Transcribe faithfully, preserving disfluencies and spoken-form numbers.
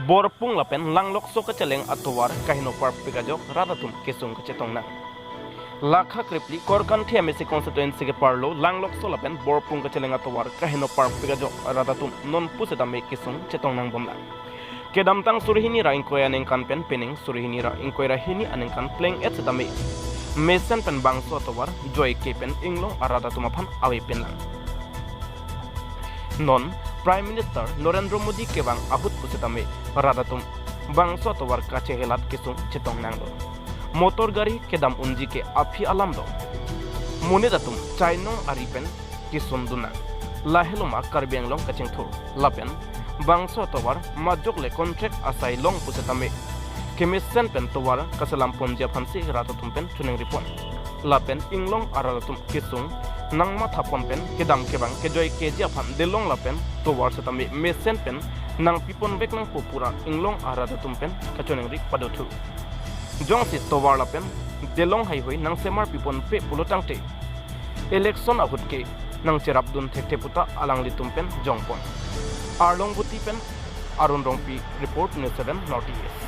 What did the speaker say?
Borpung lapen Langlokso kacheleng atovar kaheno parpik ajok rat atum kesung kachetong nang. Lakha krepli Korkanthi M A C constituency keparlo Langlokso lapen Borpung kacheleng atovar kaheno parpik ajok rat atum non pusitame kesung chetong nang bomlang. Kedamtang surhini ra ingkoi aningkan pen pening surhini ra ingkoi ra hini aningkan pleng-et sitame mesen pen bangso atovar joike pen inglong arat atum aphan ave pinlang. Non Prime Minister Narendra Modi kevang ahut pusitame rat atum bangso atovar kachehelat kesung chetong nanglo. Motor gari kedam unji ke aphi alam lo. Monit atum chainong ari pen kesung dun nang. Lahelo ma Karbi Anglong kachingthur. Lapen bangso atovar majok le contract asai long pusitame kemesen pen tovar kaselam ponji aphansi rat atum pen choningri pon. Lapen inglong arat atum kesung nangmatha pon pen kedam kevang kejoikeji aphan delong lapen tovar sitame mesen pen nangpi ponvek nangpo pura inglong arat atum pen kachoningri padothu. Jongsi tovar lapen delong haihui nangsemar pi ponpe pulo tangte election ahut ke nangcherap dun thekthe puta alanglitum pen jong pon. Arlong Buti pen Arun Rongpi report, News seven North East.